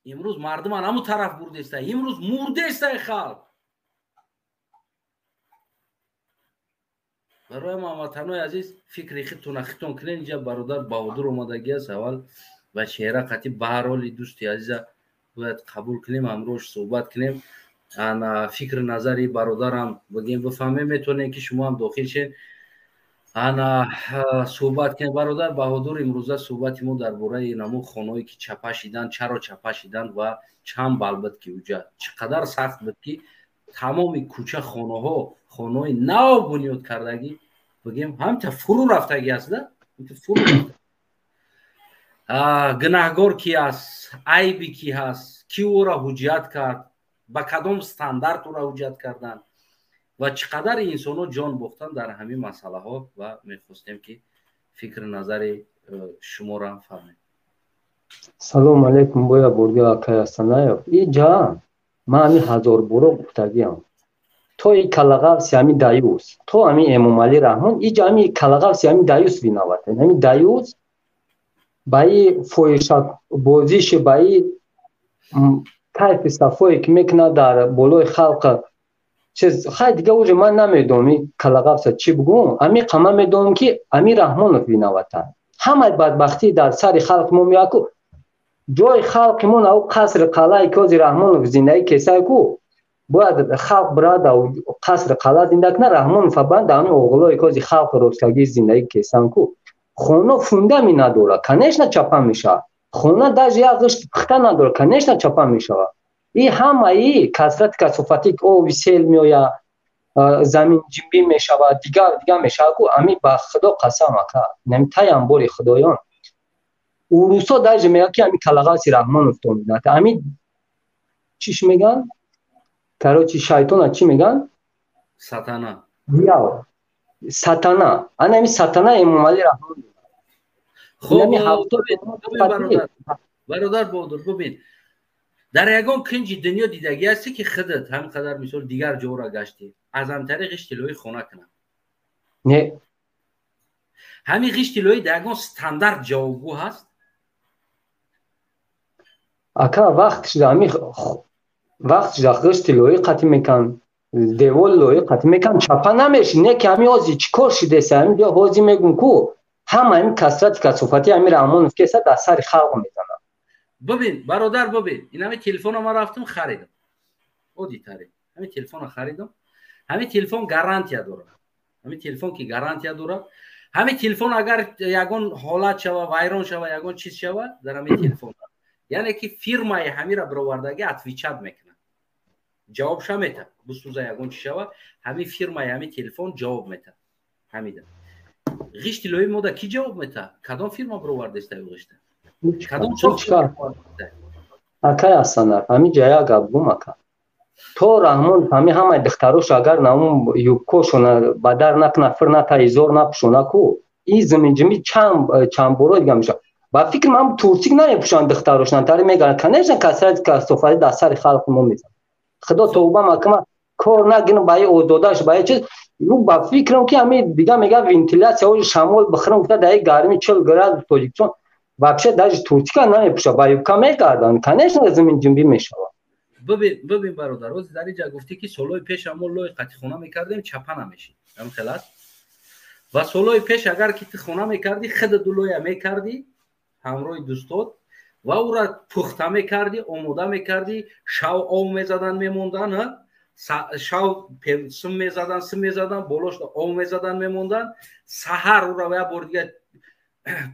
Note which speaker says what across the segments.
Speaker 1: Имрӯз мардум ан ҳамун тараф бурдеста, имрӯз мурдестай халқ. Барои ҳамватанои азиз, фикри худтона хитон кунед. Инҷа бародар Баҳодур омадагӣ аст. Аввал ба чеҳра қатӣ баҳарҳоли дӯсти азиза бояд қабул кунем, ҳамроҳш суҳбат кунем. Ана фикри назари бародарам бигем, бифаҳмем, метавонем ки шумо ҳам дохил шед, ана суҳбат кунем. Бародар Баҳодур, имрӯза суҳбати мо дар бораи намо хонаҳое ки чапа шидан, чаро чапа шидан ва чанд бал буд ки уҷа чӣ қадар сахт буд ки тамоми кӯча хонаҳо, хонаҳои нав бунёд кардагӣ, бигем, ҳамта фурӯ рафтагӣ аст, да фурӯ рафта. Гунаҳгор ки аст, айби ки ҳаст, ки ӯро ҳуҷҷат кард, ба кадом стандарт ӯро ҳуҷҷат карданд ва чӣ қадар инсонҳо ҷон бохтанд дар ҳамин масъалаҳо, ва мехостем ки фикри назари шуморо ҳам фаҳмем.
Speaker 2: Салому алайкум, боя бурдил акай Асанаев. Иҷа ман ҳами ҳазор боро гуфтагиам. То и калағавси ҳами даюс, то ҳами Эмомалӣ Раҳмон, иҷа ҳами калағавси ҳами даюс виноват. Ҳами даюс ба и фоҳишабозиши, ба и кайфи сафое ки мекунад дар болои халқ чиз. Хай, дига уже ман намедонам и калағавса чӣ бугум. Ами қама медонам ки ами Раҳмонов виновата. Ҳамаи бадбахтӣ дар сари халқи мо меояд ку. Ҷои халқи мо нав қасри қалъаи кози Раҳмонов зиндагӣ кесай ку, бояд халқ бирада қасри қалъа зиндагӣ кунад. Раҳмонов банд ами оғлои кози халқ ростагӣ зиндагӣ кесан ку. Хона фундами надорад, конечно, чапа мешавад. Хона даже як ғишти пухта надорад, конечно, чапа мешавад. И ҳамаи касрати касофатӣ, оби сел меояд, замин ҷимбӣ мешавад, дигар дигар мешавад ку. Ами ба худо қасам, ака, нами таямбори худоён, урусо даже мегӯяд ки ами калағаси Раҳмонов доминат. Ами чиш меган, короче, шайтона чӣ меган?
Speaker 1: Сатана.
Speaker 2: Сатана, ана ами сатана Эмомалӣ Раҳмон.
Speaker 1: Хоб, бародар Баҳодур, бубин, дар ягон кунҷи дунё дидагӣ ҳастӣ ки худат ҳамин қадар мисол дигар ҷоро гаштӣ, аз ҳамтари ғишти тиллоӣ хона кунад?
Speaker 2: Не.
Speaker 1: Ҳамин ғишти тиллоӣ дар ягон стандарт ҷавобгӯ ҳаст?
Speaker 2: Ака, вақт шуда, ами вақт шуда, ғишти тиллоӣ қатӣ мекан, деволи лоӣ қатӣ мекан, чапа намеши. Не ки ами ҳози чӣ кор шидеса, ами ҳози мегум ку, ҳама ами касрати касофатӣ ами Раҳмонов кеса дар сари халқ мезанад.
Speaker 1: Бубин, бародар, бубин, ин ҳами телефона ман рафтам харидам, оддитаре ҳами телефона харидам. Ҳами телефон гарантия дорад. Ҳами телефон ки гарантия дорад, ҳами телефон агар ягон ҳолат шава, вайрон шава, ягон чиз шава дар ҳами телефон, яъне ки фирмаи ҳамира бировардагӣ отвечать мекунад, ҷавобша метад. Бисӯза, ягон чи шава, ҳами фирмаи ҳами телефон ҷавоб метад. Ҳамида ғишти лои мода ки ҷавоб метад? Кадом фирма бировардеста ғишта? Кадом?
Speaker 2: Акай Асанар, ҳами ҷая гап гум, ака. То Раҳмон ҳами ҳамаи духтарош агар наум юбкошона ба дар накуна, фир ната, изор напӯшона ку, и заминҷимӣ чанд чандборо дига мешавад. Ба фикр ман турсик намепӯшанд духтарошона, тари мегаранд, конечно, касрати касофатӣ дар сари халқи мо мезанад. Худо тавба макума, кор нагирам ба и озодаш, ба и чиз. Ба фикрам ки ҳами дига мега вентилятсия, шамол бихӯрам гуфта, дар и гарми 40 градус Тоҷикистон вообще даже туртика намепӯшад, ба юбка мегарданд, конечно, заминҷунбӣ мешавад.
Speaker 1: Бубин, бубин, бародар, ҳозир дар инҷа гуфтӣ ки солҳои пеш мо лои қатӣ хона мекардем, чапа намешид. Ҳамин хел аст? Ва солҳои пеш агар ки ту хона мекардӣ, худа ду лоя мекардӣ ҳамроҳи дӯстот ва ӯра пухта мекардӣ, омода мекардӣ, шав ов мезадан, мемондан, шав сим мезадан, сим мезадан, болош ов мезадан, мемондан, саҳар ӯра як бор дига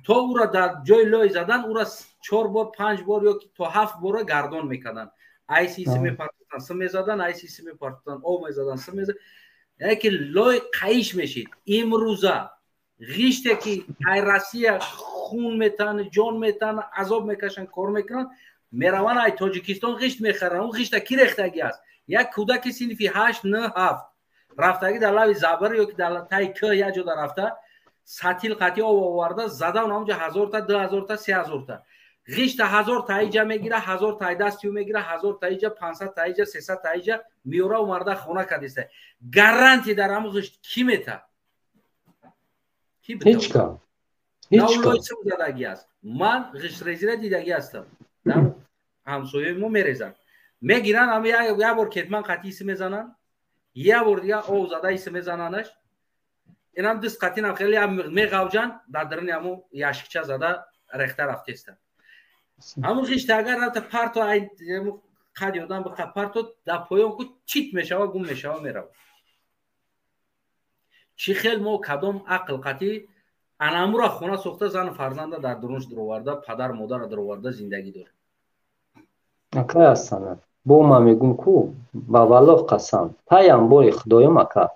Speaker 1: то ӯра дар ҷои лой задан, ӯра чор бор, панҷ бор ё то ҳафт бора гардон мекарданд. Айси сим мепартофтан, сим мезадан, айси сим мепартофтан, об мезадан, сим мезадан, яъне ки лой қайиш мешид. Имрӯза ғиште ки ай Россия хун метаҳанд, ҷон метаҳанд, азоб мекашанд, кор мекунанд, мераванд, ай Тоҷикистон ғишт мехаранд. Он ғишта ки рехтагӣ аст? Як кӯдаки синфи ҳашт, нӯ, ҳафт рафтагӣ дар лави забр ё ки дар таи кӯҳ як ҷода рафта, сатил қатӣ об оварда зада, онҷа 1000-та, 2000-та, 3000-та ғишта, 1000 та иҷа мегира, 1000 та дасти ӯ мегира, 1000 та иҷа, 500 та иҷа, 300 та иҷа меёра, омарда хона кардиста. Гарантия дар ҳамон ғишт кӣ мета?
Speaker 2: Ҳеҷ
Speaker 1: Задагӣ аст. Ман ғиштрезира дидагӣ ҳастам. Ҳамсояи мо мерезанд, мегиранд, ам як бор кетман қатъи мезананд, як бор дига ов зада иси мезананаш, инам дист қатинам хеле меғавҷанд, дар даруни ҳамун яшикча зада рехта рафтестанд. Ҳамун ғишта агар рафта парто, қади одам биқа парто, дар поён ку чит мешава, гум мешава, мерава. Чӣ хел мо, кадом ақл қатӣ анамура хона сохта, зану фарзанда дар дурунш дуроварда, падар модарра дуроварда зиндагӣ дорем?
Speaker 2: Акай Ҳасана, бо ма мегум ку, ба валлоҳ қасам, таям бори худоём, ака,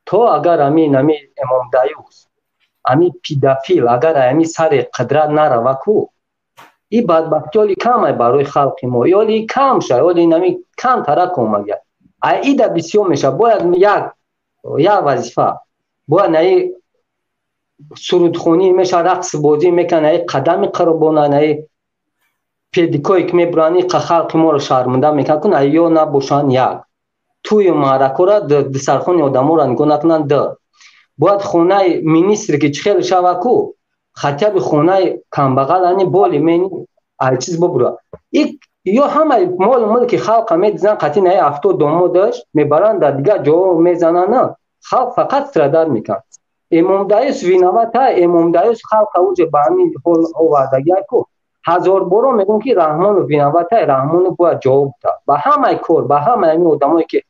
Speaker 2: то агар амин ами Эмом Даюс, ами педофил, агар ами сари қудрат нарава ку, и бадбахти оли камай барои халқи мо, ёли кам ша, оли нами кам тарак омага, а ида бисёр меша. Бояд як вазифа, бояд наи сурудхонӣ меша, рақсбозӣ мекунад, наи қадами қурбона, наи педикое ки мебуранд, иқа халқи моро шарманда мекунад ку, наи ё набошанд. Як тӯю маъракора, дисархони одаморо нигоҳ накунанд. Д бояд хонаи министре ки чӣ хел шава ку, хотя бы хонаи камбағал ани боли мени ай чиз бубура. Ё ҳамаи молу мулки халқа медизанд, қатъи наи 70 домодаш мебаранд, дар дигар ҷо мезананд, халқ фақат страдать мекунад. Эмомдаюс виновата. Эмомдаюс халқа уже ба ҳамин ҳол овардагиай ку. Ҳазор боро мегӯм, ки Раҳмонов виновата. Раҳмонов бояд ҷавоб диҳад ба ҳамаи кор, ба ҳамаи ҳамин одамое ки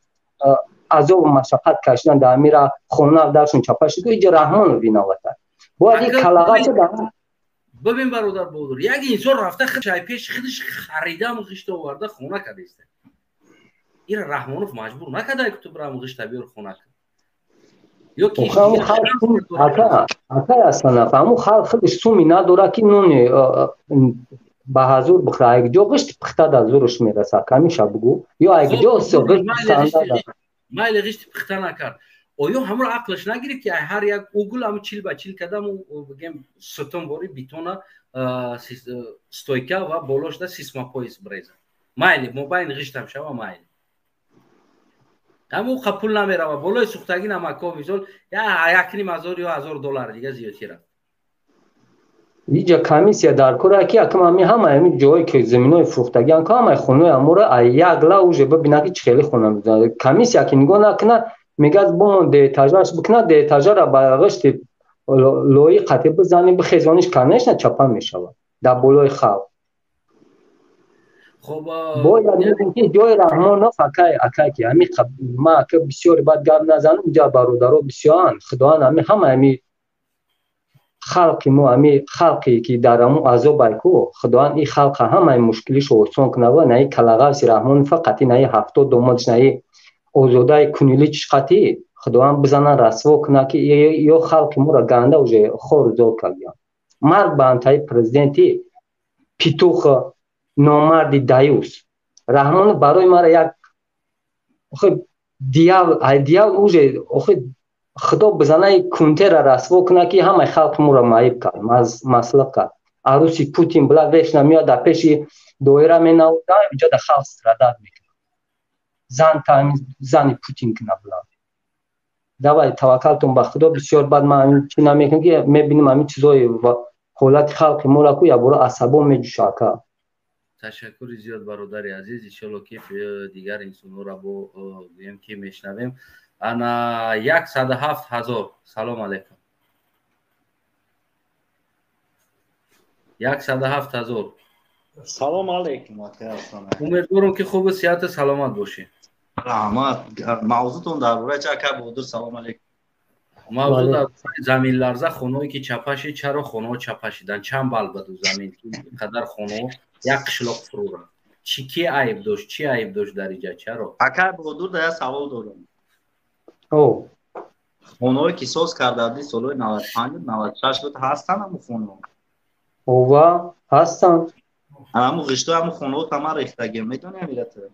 Speaker 2: азобу машаққат кашидан дар амира, хона даршон чапа шуд. Иҷа Раҳмонов виновата. Бояд ин калағача.
Speaker 1: Бибин, бародар Бодур, як инсон рафта худаш пеш худаш харидам, ғишта оварда, хона кардааст. Ира Раҳмонов маҷбур накарда, ки ту бирам ғишта биёр, хона кун.
Speaker 2: Акай Ҳасанов, ҳамун халқ худаш суми надорад, ки нони ба ҳазур бихӯра. Айкҷо ғишти пухта дар зураш мерасад, камиша бугӯ, ё айкҷо.
Speaker 1: Майли, ғишти пухта накард, оё ҳамро ақлаш нагирифт, ки ҳар як угул ҳаму 40 ба 40 кадаму, бигем, сутунвори бетона стойка ва болошда сейсмопояс биреза? Майли, мобайни ғиштам шава, майли, ҳаму қа пул намерава болои сӯхтагӣ намако, мисол, 1,5 ҳазор ё 1000 доллар дига зиёдтӣ рафт.
Speaker 2: Иҷа комиссия дар кора, ки акам ами ҳама ами ҷое ки заминои фурӯхтагиан ку, ҳамаи хонаи амура як ла уже бибинад, ки чӣ хеле хона. Комиссия ки нигоҳ накунад, мегӯяд, бомон деэтажаш бикунад, деэтажара ба ғишти лои қатӣ бизани, бихезониш, конечно, чапа мешавад дар болои халқ. Бояд мегӯм, ки ҷои Раҳмонов, акай, акай, ки ами ма ака бисёре баъд гап назанам, иҷа бародаро бисёранд. Худованд ами ҳама ами халқи мо, ами халқе ки дар ҳамун азобай ку, Худованд ин халқа ҳамаи мушкилишо осон кунад ва наи калағавси Раҳмонов қатӣ, наи 70 домодш, наи Озодаи кунилич қатӣ Худованд бизанад, расво кунад, ки ё халқи моро ганда уже хору зор кардиям. Марг ба антаи президенти петух, номарди даюс Раҳмонов. Барои мара як охи дьявол, ай дьявол уже. Охи Худо бизанаи кунтера, расво кунад, ки ҳамаи халқи моро маиб кард, маслиқ кард. Аруси Путин била вечно меояд, дар пеши доира менавода, иҷо да халқ страдать мекунад. Зан зани Путин куна била. Давай, таваккалтон ба Худо. Бисёр бад ман чӣ намекунам, ки мебинем ҳамин чизои ҳолати халқи моро ку, якбора асабон меҷӯша, ака.
Speaker 1: Ташаккури зиёд, бародари азиз. Иншолло, ки дигар инсонҳоро бо гӯем, ки мешнавем. Ана 107 000. Салом алейкум, 107 000.
Speaker 3: Салом алейкум.
Speaker 1: Умедворам, ки хубу сиҳату саломат бошӣ.
Speaker 3: Раҳмат. Мавзӯтон дар бораи чи, ака Бодур? Салом алейкум.
Speaker 1: Мавзӯ дар заминларза, хонаое ки чапа шид, чаро хонаҳо чапа шиданд, чанд бал баду замин, қадар хонаҳо як қишлоқ фурӯ рафт, чӣ, ки айб дошт, чӣ айб дошт дар иҷа, чаро?
Speaker 3: Ака Бодур, да як савол дорам. Хонаое ки соз кардади солҳои 95, 96 буд, ҳастанд ҳамун хонаҳо?
Speaker 2: Ова, ҳастанд.
Speaker 3: Ҳамун ғиштои ҳамун хонаҳо тама рехтагиам, медонӣ амирата?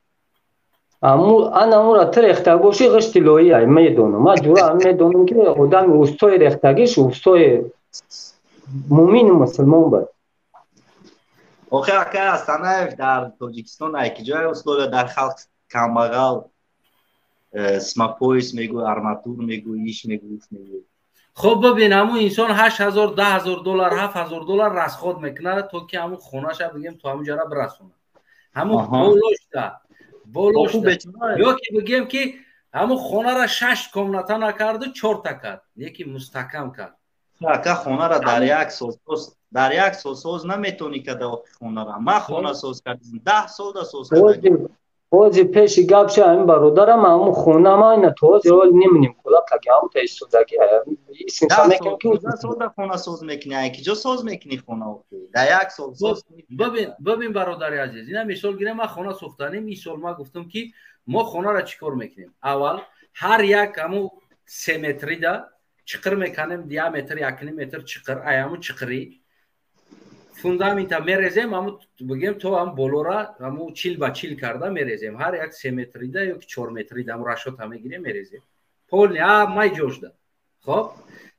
Speaker 2: Анамура ту рехта бошӣ, ғишти лоиай, медонам. Ман ҷура медонам, ки одами устои рехтагиш устои мӯмину мусулмон буд.
Speaker 3: Охир, акай Астанаев, дар Тоҷикистон айки ҷоя условия дар халқ камбағал сейсмопояс мегӯ, арматур мегӯ, иш мегӯ, уш мегӯ.
Speaker 1: Хуб, бибин, ҳамун инсон 8000, 10 000 доллар, 7000 доллар расход мекунад, то ки ҳамун хонаша, бигем, то ҳамун ҷара бирасонад. Ҳамун болошда, болошда. Ё ки бигем, ки ҳамун хонара шаш комната накарду, чорта кард, не ки мустаҳкам кард.
Speaker 3: Ака, хонара дар як сол соз наметонӣ када. Охи, хонара ман хона соз кардам, 10 сол да соз
Speaker 2: кардам. Ҳози пеши гап ша, ҳамин бародарам, ҳамун хона ма ина то ҳозир ҳол нимним кола каги ҳамун та истодаги.
Speaker 3: Сол да хона соз мекунӣ, ай киҷо соз мекунӣ хона, охи, дар як сол соз?
Speaker 1: Бибин, бибин, бародари азиз, ина мисол гирем, ман хона сохтанем. Ин сол ман гуфтам, ки мо хонара чӣ кор мекунем. Аввал ҳар як ҳамун 3 метрида чиқир меканем, диаметр 1,5 метр чиқир. Ай ҳамун чиқирӣ фундамента мерезем, ҳаму бигем, то ҳам болора ҳаму 40 ба 40 карда мерезем. Ҳар як 3 метрида ё ки 4 метрида ҳаму расчёта мегирем, мерезем полный ҳамаи ҷошда. Хоб,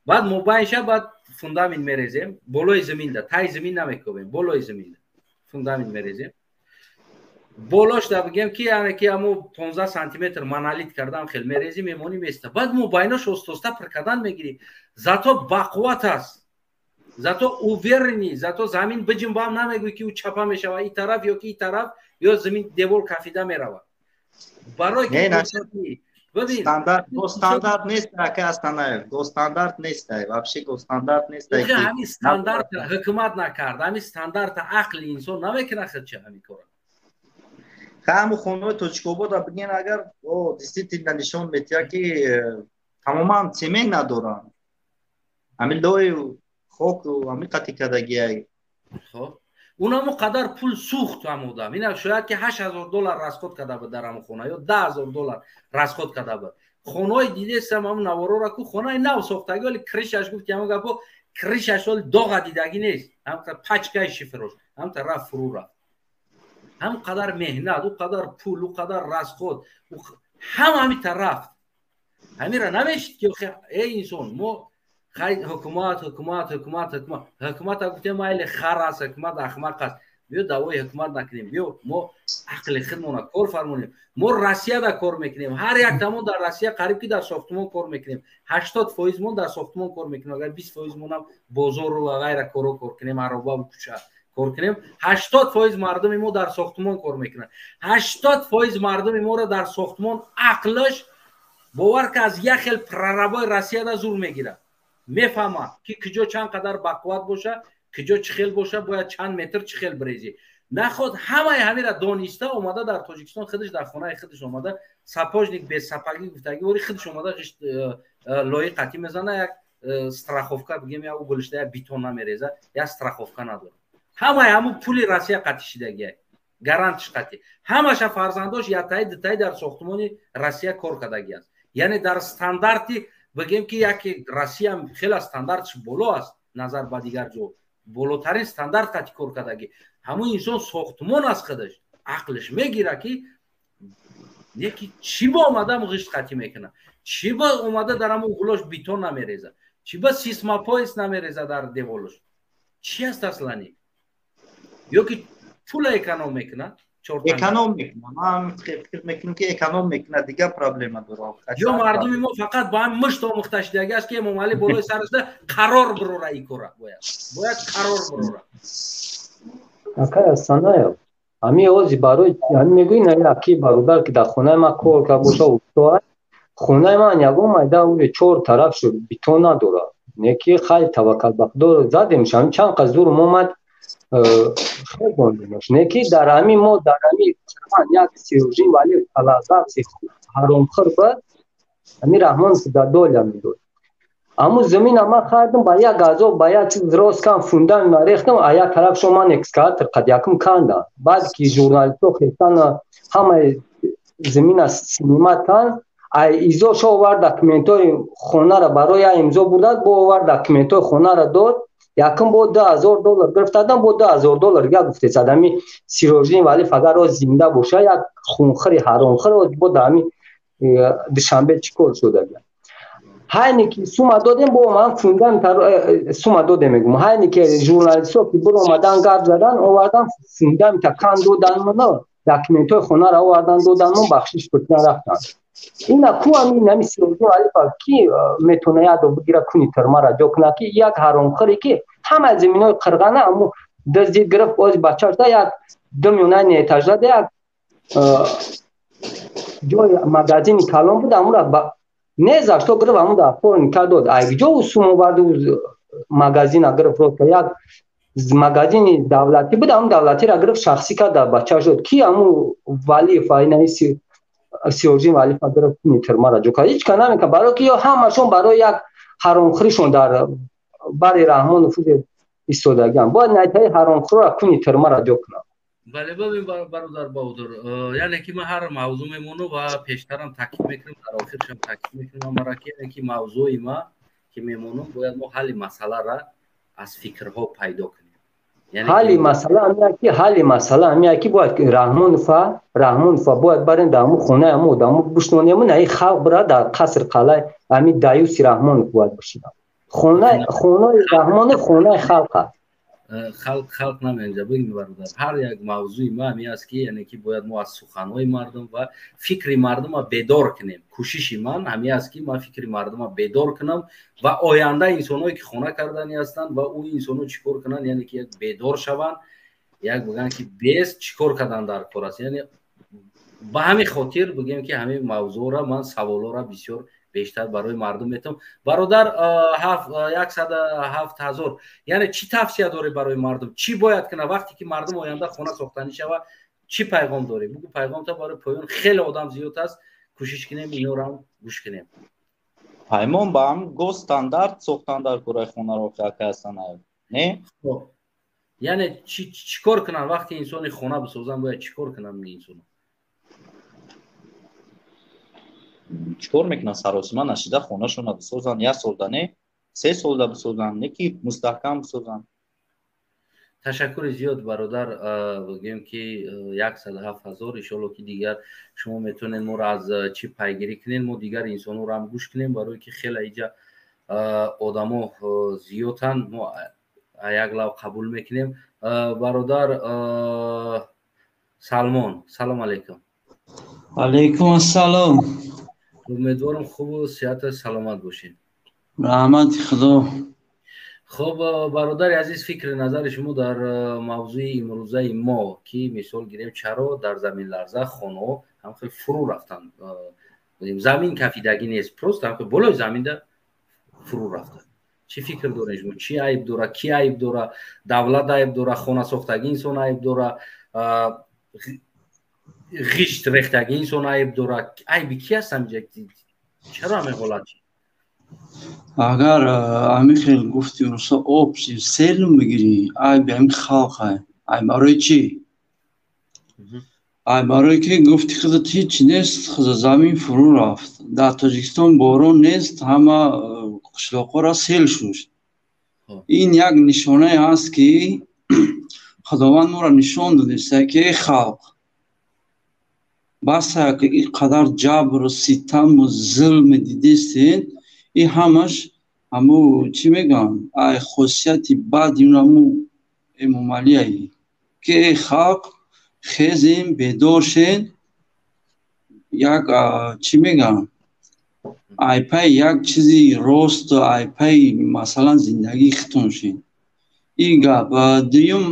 Speaker 1: баъд мобайнша, баъд фундамент мерезем болои заминда, таи замин намекобем, болои заминда фундамент мерезем. Болошда, бигем, ки яъне ки ҳаму 15 сантиметр монолит кардам, хел мерезӣ, мемонӣ, места. Баъд мобайнош остоста пир кардан мегирӣ. Зато бақувват аст, зато уверенный, зато замин биҷунбам намегӯй, ки ӯ чапа мешава и тараф ё ки и тараф, ё замин девор кафида меравад. Барои
Speaker 3: Стандарт нест, ака Астанаев, стандарт нест, вообще стандарт нест.
Speaker 1: Ҳамин стандарт ҳукумат накард, ҳамин стандарта ақли инсон намекунад худча ҳамин кора.
Speaker 3: Ҳаму хонаҳои Тоҷикобода бигин, агар действительно нишон метиҳад, ки тамоман цемент надоранд, ҳамин лою хоку ҳамин қати кардагиай.
Speaker 1: Хоб, унамо қадар пул сӯхт ҳам одам. Ина шояд ки 8000 доллар расход карда буд дар ҳамон хона ё 10 000 доллар расход карда буд. Хонаҳои дидестам, ҳамн наворора ку, хонаи нав сохтагӣ, вале крышаш, гуфти ҳамон гапо, крышаш оли доға дидагӣ нест, ҳам пачкаи шифрош ҳам тараф фурӯ рафт. Ҳам қадар меҳнат, ӯ қадар пул, ӯ қадар расход ҳам ҳамита рафт. Ҳамира намешид, ки эй инсон, мо хай, ҳукумат, ҳукумат, ҳукумат, ҳукумат, ҳукумата гуфтем, майли, хар аст ҳукумат, ахмақ аст. Биё, давои ҳукумат накунем, биё, мо ақли худмона кор фармонем. Мо Россияда кор мекунем, ҳар яктамон дар Россия қариб ки дар сохтумон кор мекунем. 80 фоизмон дар сохтумон кор мекунем. Агар 20 фоизмонам бозору ва ғайра коро кор кунем, аробаву кӯча кор кунем, 80 фоиз мардуми мо дар сохтумон кор мекунанд. 80 фоиз мардуми моро дар сохтумон ақлаш, бовар ки, аз як хел прорабои Россияда зур мегирад. Мефаҳмад, ки куҷо чанд қадар бақувват боша, куҷо чӣ хел боша, бояд чанд метр чӣ хел бирезӣ. Наход ҳамаи ҳамира дониста омада дар Тоҷикистон худаш дар хонаи худаш омада, сапожник без сапоги гуфтагӣ, вори худаш омада ғишт лои қатӣ мезана, як страховка, бигем, як уголишта як бетон намереза, як страховка надорад. Ҳамаи ҳамун пули Россия қатӣ шидагиай, гарантиш қатӣ. Ҳамаша фарзандош яктаи дутаи дар сохтумони Россия кор кардагӣ аст, яъне дар стандарти, бигем, ки яке Россия хеле стандартш боло аст назар ба дигар ҷо, болотарин стандарт қати кор кардагӣ. Ҳамун инсон сохтумон аст, худаш ақлиш мегира, ки неки чӣ ба омада ғишт қатӣ мекунад, чӣ ба омада дар ҳамун углош бетон намереза, чӣ ба сейсмопояс намереза дар деволош, чӣ аст аслани? Ё ки пула эконом мекунад?
Speaker 3: Эконом мекунад, ман фикр мекунам, ки эконом мекунад, дигар проблема дорад.
Speaker 1: Ё мардуми мо фақат ба ҳам мушт омӯхта шидаги аст, ки Эмомалӣ болои сарашда қарор бирора, ин кора бояд қарор бирора.
Speaker 2: Акай Санаев, ҳамин ози барои ҳамин мегӯи, на яки бародар, ки дар хонаи ман кор кард боша, устоа, хонаи ман ягон майда уре чор тараф шуд, бетон надорад. Неки хай, таваккал ба Худо задем, ҳамин чанд қад зурм омад, хелондемаш. Неки дар ҳамин мо дар ҳамин як Сирожин Валиев калазаси ҳаромхӯр буд, ҳамин Раҳмон доля медод. Аму замина ман хардам ба як азоб, ба як чиз рост кам фундамент нарехтам, а як тарафшо ман экскаватор қад якум кандам. Баъд ки журналистҳо хестан, ҳамаи замина снимать канд, ай изошо овард, документҳои хонара барои я имзо бурдад, бо овард, документҳои хонара дод. Якум бо 2000 доллар гирифтадам, бо 2000 доллар як гуфтесад. Ами Сирожиддин Валиев агар роз зинда боша, як хунхӯри ҳаромхӯр, бо дар ҳами Душанбе чӣ кор шудага? Ҳайне ки сума додем, бо ман фундамент сума додем, мегум, ҳайне ки журналистҳо ки биромадан, гап задан, овардан фундамента кан додан, мано документҳои хонаро овардан додан, мо бахшиш пурсидан рафтан. Ина ку ами нами Сирожиддин Валиев ки метавона ядо бигира, куни тирмара ҷо кунад, ки як ҳаромхӯре, ки ҳама заминои қирғана аму дуздид, гирифт, бози бачааш да як Ду миёнаи этажда як ҷои магазини калон буд, амура не за что гирифт, амуда оформить кард, дод. Ай ҷо сум оварду магазина гирифт, просто як магазини давлатӣ буд, аму давлатиро гирифт, шахсӣ кард, дар бачааш дод. Ки аму Валиев, айнаи Сиёрҷин Валиев гирифт, куни тирмара ҷо кард? Ҳеҷ ка намекард, барои ки ё ҳамашон барои як ҳаромхӯришон дар бари Раҳмонов истодагиам. Бояд найтаи ҳаромхӯрро куни тирмара ҷо кунам.
Speaker 1: Бале, бибин, бародар Баҳодур, яъне ки ман ҳар мавзӯъ мемонам ва пештарам таъкид мекунам, дар охиршам таъкид мекунам, амара ки яъне ки мавзӯи ма ки мемонам, бояд мо ҳалли масъалара аз фикрҳо пайдо кунем.
Speaker 2: Ҳалли масъала ҳамия ки, ҳалли масъала ҳамия ки бояд Раҳмонова бояд барем дар ҳамун хонаи ҳамун одамо бишнонему, наи халқ бира дар қаср қалай ҳами даюси Раҳмонов бояд бишинад. Хонаи Раҳмонов хонаи халқ аст.
Speaker 1: Халқ наменҷа. Бигин, бародар, ҳар як мавзӯи ма ҳамин аст ки яъне ки бояд мо аз суханҳои мардум ва фикри мардума бедор кунем. Кӯшиши ман ҳамин аст ки ман фикри мардума бедор кунам ва оянда инсонҳое ки хона кардани ҳастанд ва ӯ инсонҳо чӣ кор кунанд, яъне ки як бедор шаванд, як бигӯянд ки бес чӣ кор кардан дар кор аст. Яъне ба ҳамин хотир бигӯем ки ҳамин мавзӯъро ман саволҳоро бисёр бештар барои мардум метавон. Бародар 107 000, яъне чӣ тавсия дорӣ барои мардум, чӣ бояд кунад вақте ки мардум оянда хона сохтанӣ шава? Чӣ пайғом дорӣ, бугӯ пайғомта барои поён. Хеле одам зиёд аст, кӯшиш кунем инорам гӯш кунем.
Speaker 3: Паймон ба ҳам госстандарт сохтан дар кораи хонаро ҳастан, не?
Speaker 1: Яъне чӣ кор кунанд вақте инсони хона бисозанд, бояд чӣ кор кунанд инсоно?
Speaker 3: Чикор мекунанд? Саросима нашида хонашона бисозанд, як солда не, 3 солда бисозанд, не ки мустаҳкам бисозанд.
Speaker 1: Ташаккури зиёд, бародар. Бигӯем ки 107 000, иншолло ки дигар шумо метавонед моро аз чӣ пайгирӣ кунед, мо дигар инсонҳоро ҳам гӯш кунем, барое ки хеле иҷа одамо зиёданд, мо як лав қабул мекунем. Бародар Салмон, салом алейкум.
Speaker 4: Алейкум ассалом.
Speaker 1: Умедворам, хубу сиҳату саломат бошед.
Speaker 4: Раҳмати Худо.
Speaker 1: Хуб, бародари азиз, фикри назари шумо дар мавзӯи имрӯзаи мо, ки мисол гирем, чаро дар заминларза хонаҳо ҳамхел фурӯ рафтанд, замин кафидагӣ нест, просто ҳамхел болои заминда фурӯ рафтанд? Чӣ фикр доред шумо? Чӣ айб дора, ки айб дора? Давлат айб дора, хонасохтагӣ инсон айб дора, ғишт рехтагӣ инсон айб дора? Айби ки аст ҳамиҷа? Чаро ҳамин ҳолат?
Speaker 4: Агар ҳамин хел гуфти рӯса общий селу мегирӣ, айби ҳамин халқ. Ай барои чӣ? Ай барое ки гуфти худат ҳеҷ нест, замин фурӯ рафт. Дар Тоҷикистон борон нест, ҳама қишлоқҳоро сел шуд. Ин як нишонае ҳаст, ки Худованд моро нишон додеста, ки эй халқ, баса, ки ин қадар ҷабру ситаму зулме дидестед. Ин ҳамаш ҳаму чӣ мегӯям, ай хосияти бади ҳаму Эмомалияе, ки эй халқ, хезем, бедор шед, як чӣ мегӯям, ай пай як чизи росту ай пай масалан зиндагии худтон шед. Ин гап. Дуюм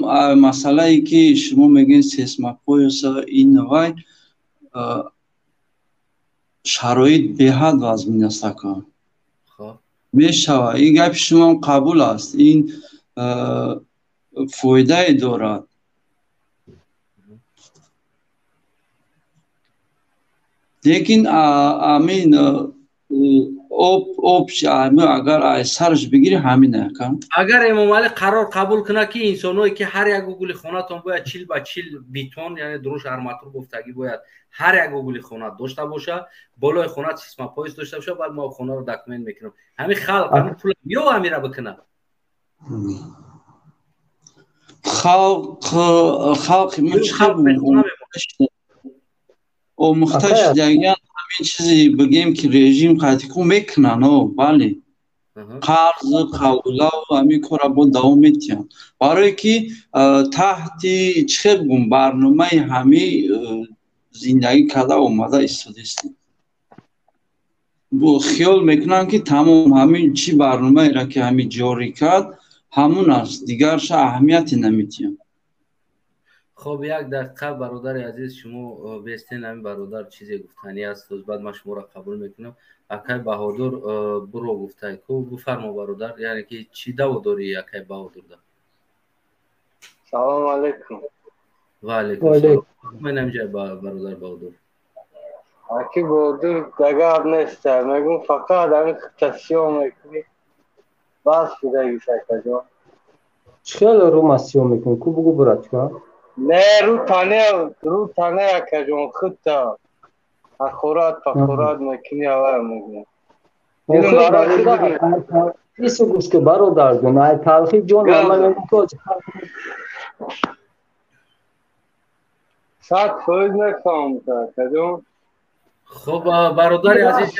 Speaker 4: масъалае, ки шумо мегӯед, сейсмопояса, ин вай шароит беҳад вазмин аст, ака. Мешавад, ин гапи шумоам қабул аст, ин фоидае дорад, лекин амин об агар ай сараш бигирӣ, ҳамин ака.
Speaker 1: Агар Эмомалӣ қарор қабул кунад, ки инсоное ки ҳар як угли хонатон бояд 40 ба 40 бетон, яъне дуруш арматур гуфтагӣ, бояд ҳар як угли хона дошта боша, болои хона сейсмопояс дошта боша, баъд мо хонаро документ мекунем, ҳамин халқ ҳамин пул ё ҳамира бикунад?
Speaker 4: Халқи мо омӯхта шудагиан, ҳамин чизе бигем, ки режим қатику мекунанд, о бале, қарзу қавлаву ҳамин кора бо давом метиҳанд, барое ки таҳти чӣ хел бигӯм, барномаи ҳамин зиндагӣ карда омада истодистем. Хиёл мекунанд, ки тамом, ҳамин чӣ барномаеро, ки ҳамин ҷорӣ кард, ҳамун аст, дигарша аҳамияте наметиҳанд.
Speaker 1: Хоб, як дақиқа, бародари азиз, шумо бестен, ҳамин бародар чизе гуфтанӣ аст, баъд ман шуморо қабул мекунам. Акай Баҳодур буро гуфтай ку, бифармо, бародар, яъне ки чӣ даво дорӣ, акай Баҳодурда?
Speaker 5: Салому алайкум.
Speaker 1: Ва алайкум салом. Мен ҳамҷа бародар Баҳодур.
Speaker 5: Аки Баҳодур, дагар нест, мегум, фақат ҳамин хита сиёҳ мекунӣ, бас шудагис, акаҷон.
Speaker 2: Хеле рӯма сиёҳ мекунӣ ку, бугу, братка.
Speaker 5: Не, рӯ тане, рӯ тане, акаҷон, худта ҳақорат пақорат мекунӣ, авай мегум.
Speaker 2: Ису гӯш ки, бародарҷон, ай талхи ҷон ман мегум то
Speaker 5: 100% мефаҳмам, акаҷон.
Speaker 1: Хуб, бародари азиз.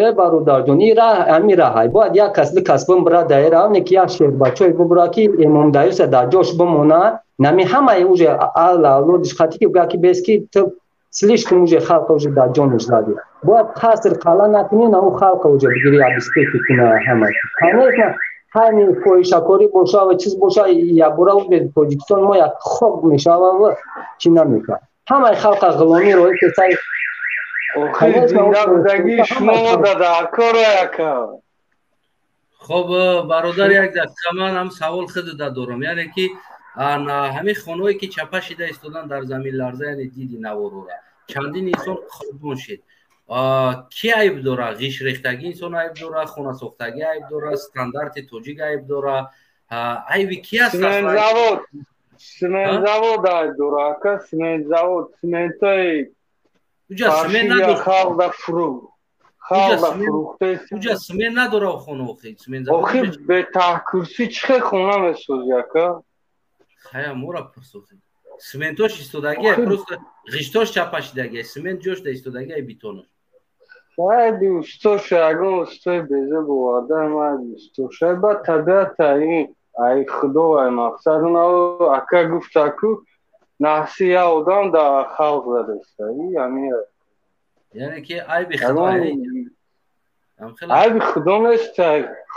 Speaker 2: Э, бародарҷон, и раҳ ҳамин раҳай бояд як кас, ду кас бимбира даира, не ки як шербачое бубура, ки Эмомдаюса дар ҷош бимона, нами ҳамаи уже алла авлодиш хати ки гӯя ки бес ки ту слишком уже халқа уже дар ҷонаш задӣ, бояд қаср қала накунӣ, на ӯ халқа уже бигири, обеспечить куна ҳама. Конечно, ҳайни фоҳишакорӣ боша ва чиз боша, якбора уже Тоҷикистон мо як хок мешава ва чӣ намекард, ҳамаи халқа ғуломӣ роҳи кесаи.
Speaker 5: Зиндагии шумо дар кор, ака.
Speaker 1: Хоб, бародар, як дақиқа, ман ҳам савол худда дорам, яъне ки ҳамин хонаое ки чапа шида истодан дар заминларза, яъне диди наворора, чандин инсон қурбон шид, ки айб дора? Ғишрехтагӣ инсон айб дора, хонасохтагӣ айб дора, стандарти тоҷик айб дора, айби ки аст?
Speaker 5: Завод, сементзавод айб дора, ака, сементзавод, сементои
Speaker 1: Уҷа семент надошт.
Speaker 5: Халқ фурӯ халқ фурӯхта.
Speaker 1: Уҷа семент надора хона, охи семент.
Speaker 5: Охи, бетаҳкурсӣ чӣ хел хона месозӣ, ака?
Speaker 1: Хая, мора пурсохи, сементош истодагия, просто ғиштош чапа шидагия, семент ҷошда истодагия, бетонош.
Speaker 5: Айби устоша, ягон устои беза боварда, айби устоша, ба табиата ин ай худо, ай мақсад ака гуфтаку, наҳси я одам дар халқ задаста, и ҳамин.
Speaker 1: Яъне ки айби худо?
Speaker 5: Айби худо нест,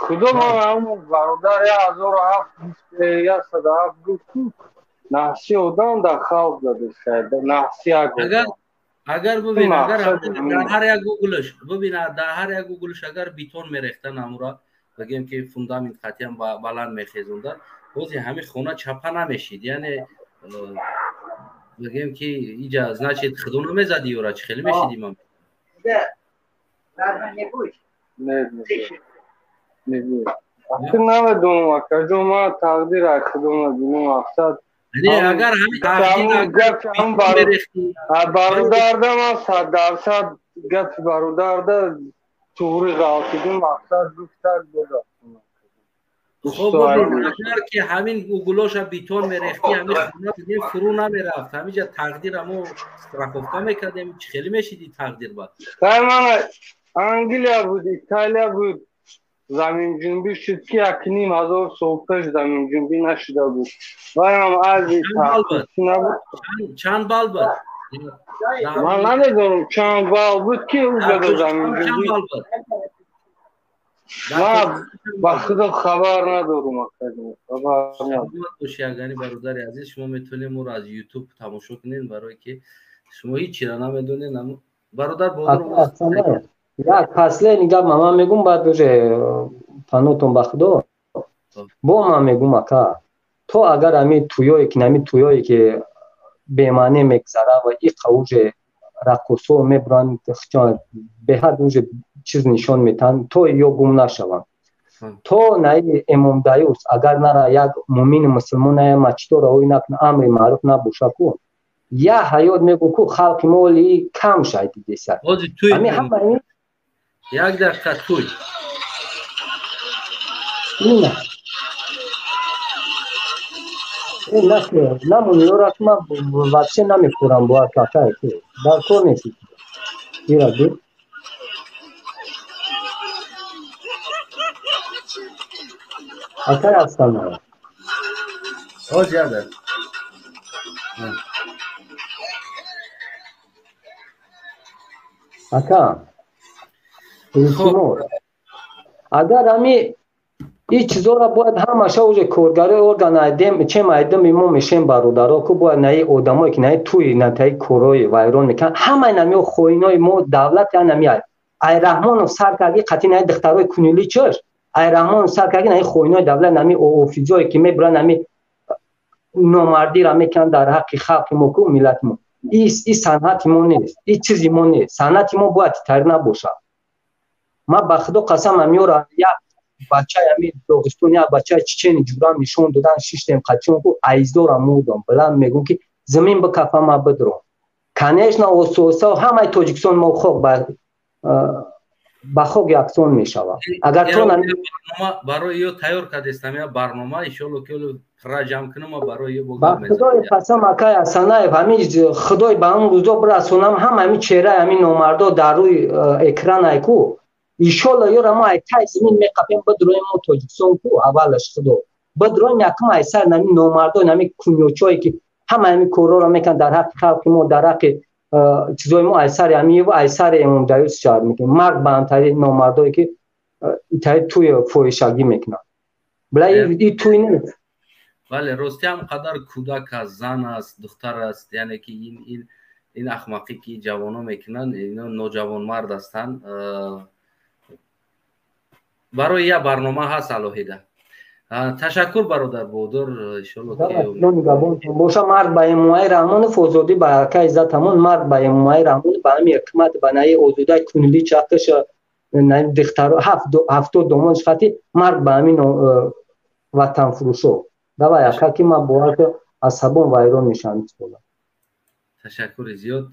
Speaker 5: худо ман бародар 1007, 107 гуфту, наҳси одам дар халқ задаста, наҳси як.
Speaker 1: Агар бубин, агар дар ҳар як углаш бубин, дар ҳар як углаш агар бетон мерехтан, амура бигем ки фундамент қатъиян баланд мехезондан, бози ҳамин хона чапа намешид. Яъне бигем ки иҷа, значит, худо намезади ёра, чӣ хеле мешиди ман?
Speaker 5: Не, намедонам, акаҷон, ман тақдир ай худо мебинам, мақсад.
Speaker 1: Не, агар ҳамин
Speaker 5: Бародарда ман 100% гапи бародарда туғри ғалтидим, мақсад гуфтак бода.
Speaker 1: Хоб, агар ки ҳамин углоша бетон мерехтӣ, ҳамин хона бигем фурӯ намерафт. Ҳаминҷа тақдира мо страховка мекардем, чӣ хеле мешиди тақдир ба?
Speaker 5: Мана Англия буд, Италия буд, заминҷунбӣ шуд, ки 1500 сол пеш заминҷунбӣ нашуда буд, ваям ази
Speaker 1: набуд. Чанд бал буд?
Speaker 5: Ман намедонам чанд бал буд, ки угада заминҷунбӣ, ман ба худо хабар надорам.
Speaker 1: Боши, агани бародари азиз, шумо метавонед моро аз Ютуб тамошо кунед, барое ки шумо ҳеҷ чира намедонед, бародар.
Speaker 2: Бодур, як последний гап ман мегум, баъд уже панотон ба худо. Бо ман мегум, ака, то агар ами туёе ки нами туёе ки бемаъне мегзара ва иқа уже раққосо мебуранд, беҳад уже чиз нишон метаҳанд, то ё гум нашаванд, то наи Эмомдаюс агар нара як мумини мусулмон мачиторо ой накна, амри маъруф набоша ку, я ҳаёт мегӯ ку, халқи мо оли кам шай дидеса.
Speaker 1: Ами ҳама Як дақиқа, туй.
Speaker 2: Ина намуниёра ман вообще намехӯрам, бояд какай дар кор нест, ира ду. Акай ҳастам.
Speaker 1: Оз яда.
Speaker 2: Ака, илтимос, агар ами Ин чизоро бояд ҳамаша уже коргарои орган айдем, чем айдем мо мешем, бародаро, ку бояд наи одамое ки наи туи натаи корои вайрон мекунанд, ҳамаи намио хоинои мо давлат нами ай Раҳмонов сар карди қатъи наи духтарои кунили чош, ай Раҳмонов сар карди наи хоинои давлат, нами офизое ки мебуранд, нами номардира мекунанд дар ҳаққи халқи мо ку миллати мо. И санъати мо нест, и чизи мо нест. Санъати мо бояд титари набошад. Ман ба худо қасам, амиёра як бачаи ами Доғистон, як бачаи чечени ҷурам нишон додан, шиштем қатиён ку, айздора мурдам. Баланд мегӯм, ки замин бикафа, ма бидром. Конечно, ососа ҳамаи Тоҷикистон мо хок ба хок яксон мешавад, агар то
Speaker 1: барои ё тайёр кардестам я барнома, иншолло, ки пурра ҷамъ кунам, барои ё.
Speaker 2: Ба худои қасам, акай Асанаев, ҳамин худой ба он рӯзо бирасонам, ҳама ҳамин чеҳраи ҳамин номардо дар рӯи экран айку, иншолло, ёра мо ай тай замин меқапем, бидроем мо Тоҷикистон ку. Аввалаш худо бидроем, якум ай сар нами номардо, нами кунёчое ки ҳама ҳамин корҳоро мекунанд дар ҳаққи халқи мо, дар ҳаққи чизои мо, айсари ҳамиева, айсари Эмомдаюс шаҳр мекунем. Марг ба антари номардое ки итари туи фоҳишагӣ мекунанд. Бла, и туй нест.
Speaker 1: Бале, рости ҳам қадар кӯдак аст, зан аст, духтар аст, яъне ки ин ахмақӣ ки ҷавоно мекунанд, ино ноҷавонмард ҳастанд. Барои як барнома ҳаст алоҳида. Ташаккур, бародар Бодур, иншолло.
Speaker 2: Боша. Марг ба Эмомалӣ Раҳмонов, озодӣ ба акай Иззатамон. Марг ба Эмомалӣ Раҳмонов, ба ҳами ҳикмат, ба наи озодаи кунили чақаша, духтаро 70 домонш хати. Марг ба ҳамин ватанфурӯшо. Давай, ака, ки ман бовар асабон вайрон мешавам.
Speaker 1: Ташаккури зиёд.